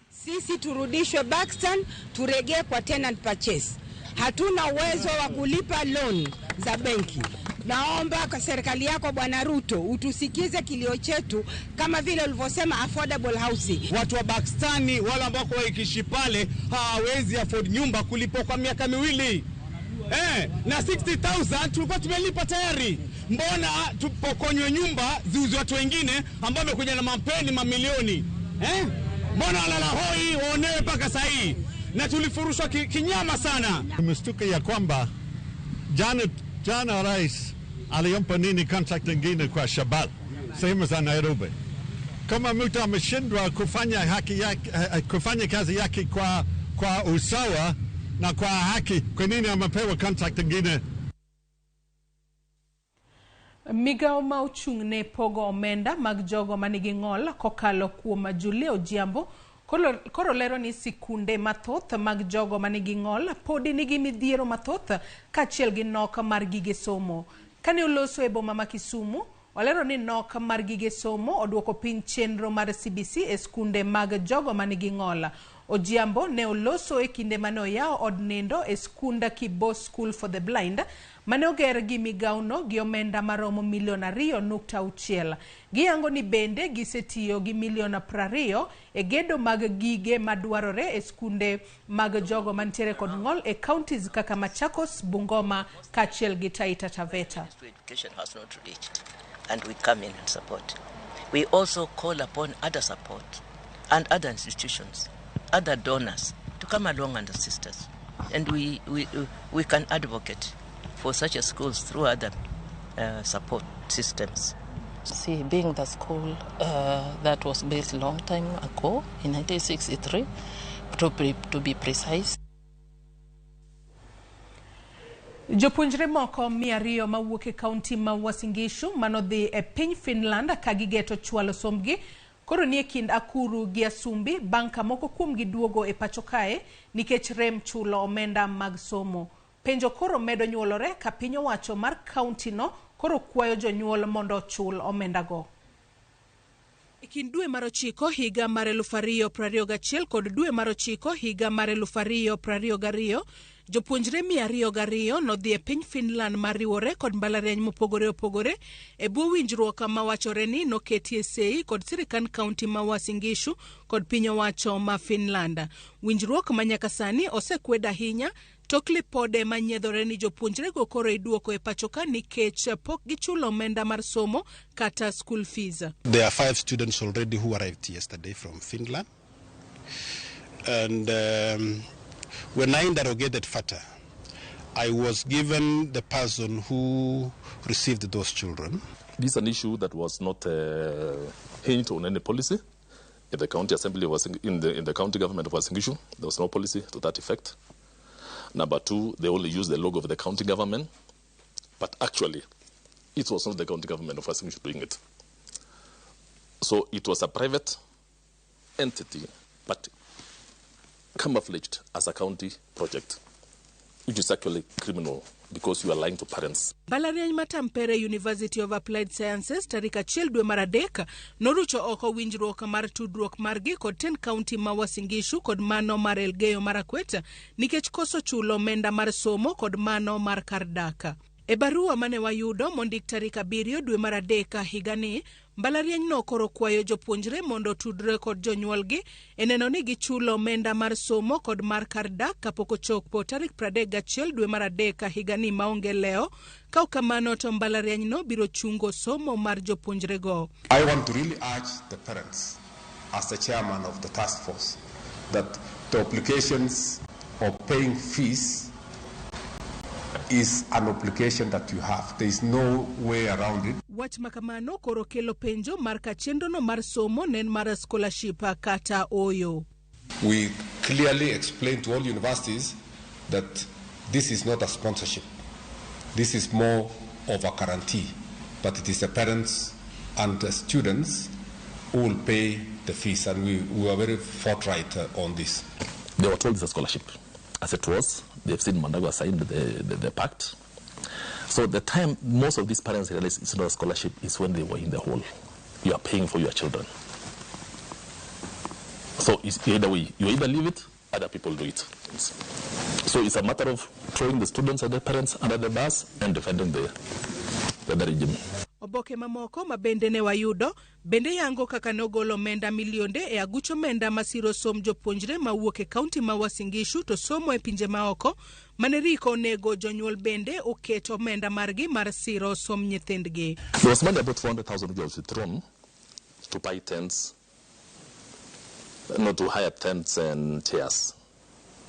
Sisi turudishwe Buxton, turegee kwa tenant purchase. Hatuna uwezo wa kulipa loan za benki. Naomba kwa serikali yako Bwana Ruto utusikize kilio chetu kama vile ulivyosema affordable housing. Watu wa Buxton wale ambao waikishi pale hawawezi afford nyumba kulipa kwa miaka miwili. Na 60,000 tulikuwa tumelipa tayari. Mbona tupokonywe nyumba ziuzwe watu wengine ambao wamekuja na mampeni mamilioni? Mbona walala hoi waonewe mpaka saa hii? Na tulifurushwa kinyama sana. Tumestuka ya kwamba jana rais aliompa nini contract nyingine kwa Shabbat sehemu za Nairobi. Kama mtu ameshindwa kufanya haki yake, kufanya kazi yake kwa usawa na kwa haki, kwa nini amepewa contract nyingine? Migawo ma ochung' ne pogo omenda mag jogo manigi ng'ol kokalo kuom Julia Ojiambo koro lero ni sikunde mathoth mag jogo manigi ng'ol podi nigi midhiero mathoth kaachiel gi nok mar gige somo. Kane oloso e boma ma Kisumu, olero ni nok mar gige somo oduoko piny chenro mar CBC e skunde mag jogo manigi ng'ol. Ojiambo ne oloso e kinde mane oyawo od nindo e skund Kibo School for the Blind mane oger gi migawono gi omenda maromo milion 2.6. Giyango ni bende gisetiyo gi milion 20 e gedo mag gige madwarore e skunde mag jogo mantiere kod ng'ol e counties kaka Machakos, Bungoma kaachiel gi Taita Taveta. Education has not reached, and we come in and support. We also call upon other support and other institutions, other donors to come along and assist us. And we can advocate for such a schools through other support systems. See, being the school that was built long time ago, in 1963, to be precise. Jopuonjre moko 200 mawuok e kaunti ma Uasin Gishu manodhi e piny Finland ka gigeto chwalo sombgi koro nie kind akuru gi asumbi bang' ka moko kuomgi duogo e pacho kae nikech rem chulo omenda mag somo. Penjo koro medo nyuolore ka piny owacho mar kaunti no koro kwayo jonyuol mondo ochul omendago. E kind dwe mar 9 higa mar 2021 kod dwe mar 9 higa mar 2022, jopuonjre 202 nodhi e piny Finland mar riwore kod mbalariany mopogore opogore e bwo winjruok mawachore ni noketie sei kod sirikand kaunti ma Uasin Gishu kod piny owacho ma Finland. Winjruok ma nyaka sani osekwed ahinya tok lipode manyiedhore ni jopuonjrego koro iduoko e pacho ka nikech pok gichulo omenda mar somo kata school fees. There are 5 students already who arrived yesterday from Finland. And when I interrogated FATA, I was given the person who received those children. This is an issue that was not hinged on any policy. In the county assembly, was in the county government of Uasin Gishu, there was no policy to that effect. Number 2, they only used the logo of the county government, but actually, it was not the county government of Uasin Gishu doing it. So it was a private entity, but camouflaged as a county project, which is actually criminal because you are lying to parents. Mbalariany ma Tampere University of Applied Sciences tarik 1 dwe mar 3 norucho oko winjruok mar tudruok margi kod 10 county ma Uasin Gishu kod mano mar Elgeyo Marakwet nikech koso chulo omenda mar somo kod mano mar kar dak. E barua mane wayudo mondik tarik 7 dwe mar 3 higani, mbalariany no koro kwayo jopuonjre mondo otudre kod jonyuolgi e neno ni gichulo omenda mar somo kod mar kar dak kapok ochopo tarik 31 dwe mar 3 higani maonge leo. Ka ok kamano to mbalariany no biro chungo somo mar jopuonjrego. I want to really urge the parents, as the chairman of the task force, that the obligations of paying fees is an obligation that you have. There is no way around it. Wach makamano koro kelo penjo mar ka chenrono mar somo ne en mar scholarship kata oyo. We clearly explained to all universities that this is not a sponsorship. This is more of a guarantee, but it is the parents and the students who will pay the fees, and we are very forthright on this. They were told it's a scholarship. As it was, they've seen Mandago signed the pact. So the time most of these parents realize it's not a scholarship is when they were in the hall. You are paying for your children. So it's either way, you either leave it, other people do it. So it's a matter of throwing the students and their parents under the bus and defending the other regime. Oboke mamoko ma bende ne wayudo bende yango kaka nogolo omenda milionde e aguch omenda masiro som jopuonjre mawuok e kaunti ma Uasin Gishu to somo e pinje maoko mane riko onego jonyuol bende oket omenda margi mar siro som nyithindgi. There was money about 400,000 which was withdrawn to buy tents, not to hire tents and chairs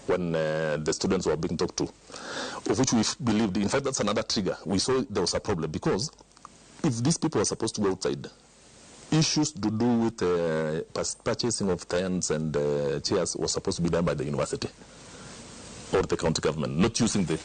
when the students were being talked to, of which we believed. In fact, that's another trigger. We saw there was a problem because if these people are supposed to go outside, issues to do with purchasing of tents and chairs was supposed to be done by the university or the county government, not using the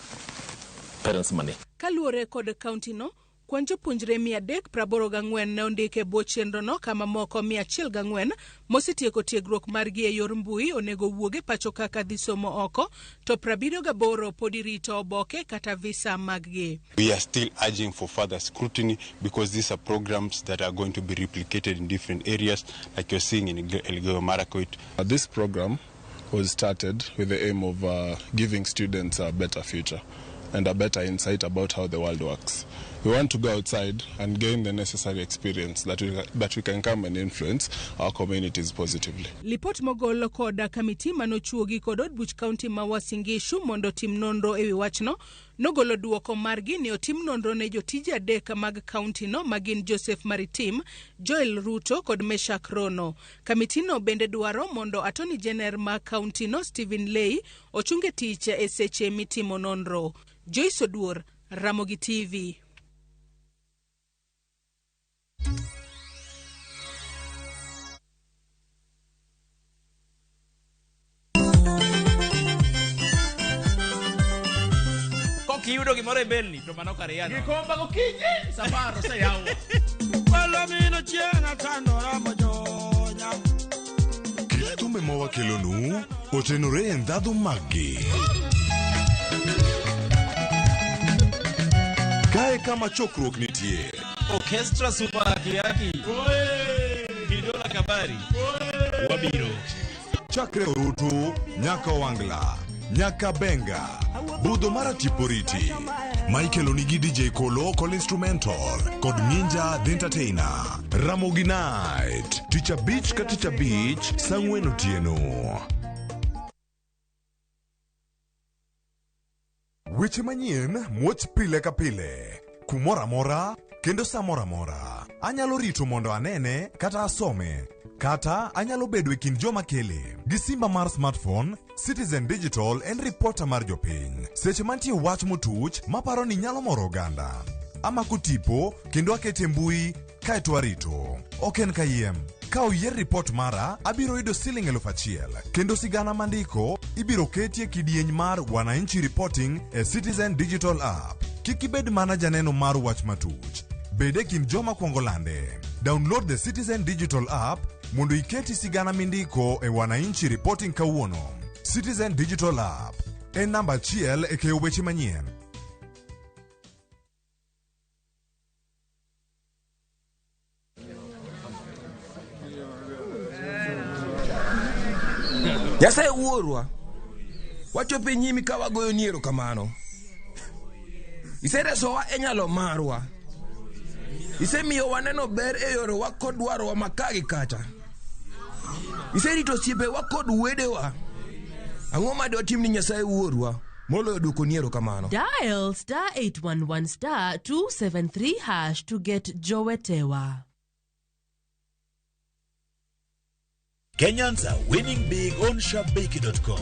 parents' money. Kaluwore kod kaunti no, kwan jopuonjre 384 ne ondiki e bwo chenrono kama moko 104 mosetieko tiegruok margi e yor mbui onego wuog e pacho kaka dhi somo oko, to 78 pod irito oboke kata visa maggi. We are still urging for further scrutiny because these are programs that are going to be replicated in different areas, like you're seeing in Elgeyo Marakwet. This program was started with the aim of giving students a better future and a better insight about how the world works. We want to go outside and gain the necessary experience that we can come and influence our communities positively. Lipot mogol kod kamiti manochuogi kod od buch kaunti ma Uasin Gishu mondo tim nonro ewi wachno nogolo duoko margi ni otim nonro ne jotije adek mag kaunti no magin Joseph Maritim, Joel Ruto kod Meshak Rono. Kamitino bende dwaro mondo Attorney General ma kaunti no Stephen Lei ochunge tich e seche mitimo nonro. Joyce Oduor, Ramogi TV. Kiyudo gimoro e belni to mano kar yano. Gikomba gokinyi safar oseyawo. Palomino chieng' atandora mojonya. Kit thumbe ma wakelonu otenore e ndhadhu maggi. Kae kama chokruok nitie. Orchestra Super Akiaki. Bidola Kabari. Wabiro. Chakre Orutu nyaka Wangla, nyaka Benga. Budho mara Tiporiti. Michael Onigi DJ Kolo Kol Instrumental kod Ninja The Entertainer. Ramogi Night. Tich abich ka tich abich saa ang'wen otieno. Weche manyien muoch pile ka pile, kumoro amora kendo sa moro amora. Anyalo rito mondo anene kata asome, kata anyalo bedo e kind joma kele. Gi simba mar smartphone, Citizen Digital en reporter mar jopiny. Seche mantie wach motuch maparo ni nyalo moro oganda. Amako tipo kendo akete mbui kaeto arito. Ok en kayiem. Ka oyier report mara, abiro yudo siling 1000 kendo sigana mandiko ibiro ketie kidieny mar Wananchi Reporting e Citizen Digital App. Kik ibed mana janeno mar wach matuch. Bed e kind joma kwongo lande. Download the Citizen Digital App mondo iketi sigana mindiko e Wananchi Reporting kawuono. Citizen Digital App en namba achiel e keyo weche manyien. Nyasaye wuorwa, wachopo e nyimi ka wagoyoni erokamano. Iseresowa e nyalo marwa. Isemiyo waneno ber e yorewa kod dwarowa ma ka gi kacha. Iserito osiepewa kod wedewa. Ang'o ma dwatim ni Nyasaye wuorwa moloyo dwokoni erokamano? Dial star 811 star 273 hash to get Jowetewa. Kenyans are winning big on Shabiki.com.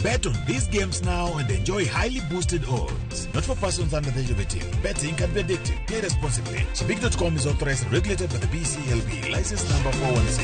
Bet on these games now and enjoy highly boosted odds. Not for persons under the age of 18. Betting can be addictive. Play responsibly. Shabiki.com is authorized and regulated by the BCLB. License number 416.